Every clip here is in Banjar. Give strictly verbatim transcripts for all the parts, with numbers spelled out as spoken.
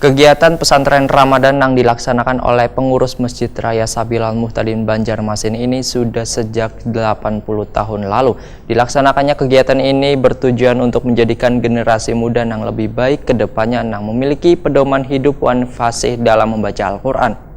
Kegiatan pesantren Ramadan nang dilaksanakan oleh pengurus Masjid Raya Sabilal Muhtadin Banjarmasin ini sudah sejak delapan puluh tahun lalu. Dilaksanakannya kegiatan ini bertujuan untuk menjadikan generasi muda nang lebih baik ke depannya nang memiliki pedoman hidup wan fasih dalam membaca Al-Quran.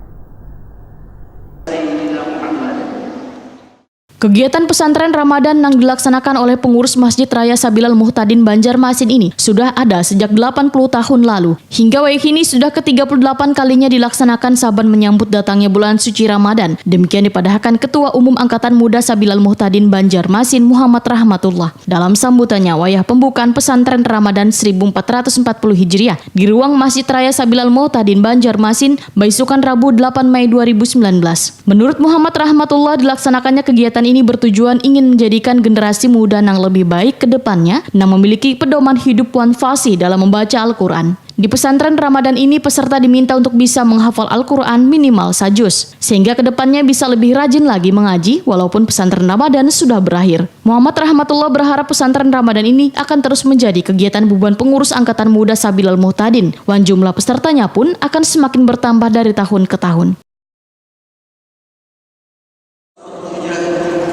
Kegiatan pesantren Ramadan nang dilaksanakan oleh pengurus Masjid Raya Sabilal Muhtadin Banjarmasin ini sudah ada sejak delapan puluh tahun lalu. Hingga wayah kini sudah ke tiga puluh delapan kalinya dilaksanakan saban menyambut datangnya bulan suci Ramadan. Demikian dipadahakan Ketua Umum Angkatan Muda Sabilal Muhtadin Banjarmasin Muhammad Rahmatullah. Dalam sambutannya wayah pembukaan pesantren Ramadan seribu empat ratus empat puluh Hijriah di ruang Masjid Raya Sabilal Muhtadin Banjarmasin, baisukan Rabu delapan Mei dua ribu sembilan belas. Menurut Muhammad Rahmatullah, dilaksanakannya kegiatan ini bertujuan ingin menjadikan generasi muda nang lebih baik ke depannya, nang memiliki pedoman hidup wan fasih dalam membaca Al-Quran. Di pesantren Ramadan ini, peserta diminta untuk bisa menghafal Al-Quran minimal sajuz, sehingga ke depannya bisa lebih rajin lagi mengaji walaupun pesantren Ramadan sudah berakhir. Muhammad Rahmatullah berharap pesantren Ramadan ini akan terus menjadi kegiatan bubuhan pengurus Angkatan Muda Sabilal Muhtadin, wan jumlah pesertanya pun akan semakin bertambah dari tahun ke tahun.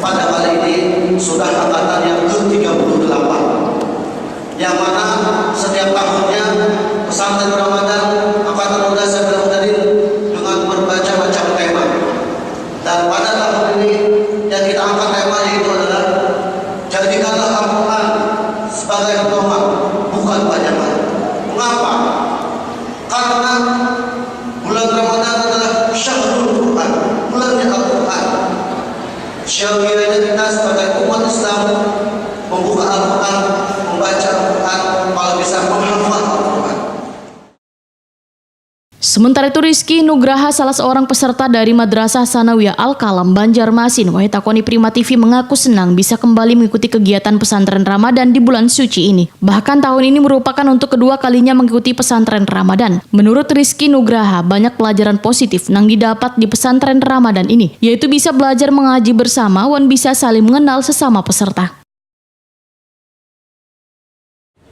Pada kali ini sudah angkatan yang ke tiga puluh delapan, yang mana setiap tahunnya pesantren Ramadan Angkatan Muda Sabilal Muhtadin dengan berbagai macam tema. Dan pada tahun ini yang kita angkat tema yaitu adalah jadikanlah Al-Quran sebagai pedoman, bukan pajangan. Mengapa? Karena bulan Ramadan adalah syahrul Quran, bulannya Al-Quran. Sekiranya kita sebagai umat Islam membuka Al-Quran, membaca Al-Quran, malah bisa menghafal Al-Quran. Sementara itu, Rizky Nugraha, salah seorang peserta dari Madrasah Sanawiyah Al-Kalam Banjarmasin, wayah takoni Prima T V, mengaku senang bisa kembali mengikuti kegiatan pesantren Ramadan di bulan suci ini. Bahkan tahun ini merupakan untuk kedua kalinya mengikuti pesantren Ramadan. Menurut Rizky Nugraha, banyak pelajaran positif nang didapat di pesantren Ramadan ini, yaitu bisa belajar mengaji bersama wan bisa saling mengenal sesama peserta.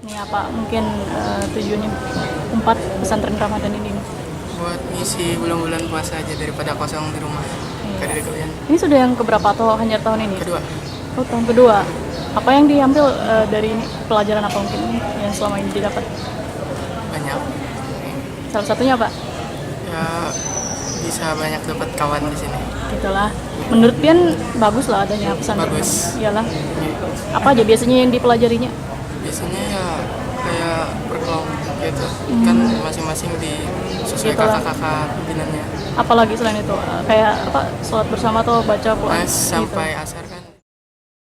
Ini apa mungkin uh, tujuannya empat pesantren Ramadan ini? Buat ngisi bulan-bulan puasa aja daripada kosong di rumah. Iya. Kayak dari kalian. Ini sudah yang keberapa atau hanya tahun ini? Kedua. Oh, tahun kedua. Apa yang diambil uh, dari ini pelajaran apa mungkin yang selama ini didapat? Banyak. Salah satunya apa? Ya bisa banyak dapat kawan di sini. Itulah. Menurut pian bagus lah adanya pesan. Bagus. Iyalah. Apa aja biasanya yang dipelajarinya? Biasanya ya kayak berkelompok gitu. Hmm. Kan masing-masing di sesuai kakak-kakak pimpinannya. Apalagi selain itu kayak apa sholat bersama atau baca Quran? Nah, sampai gitu. Asar.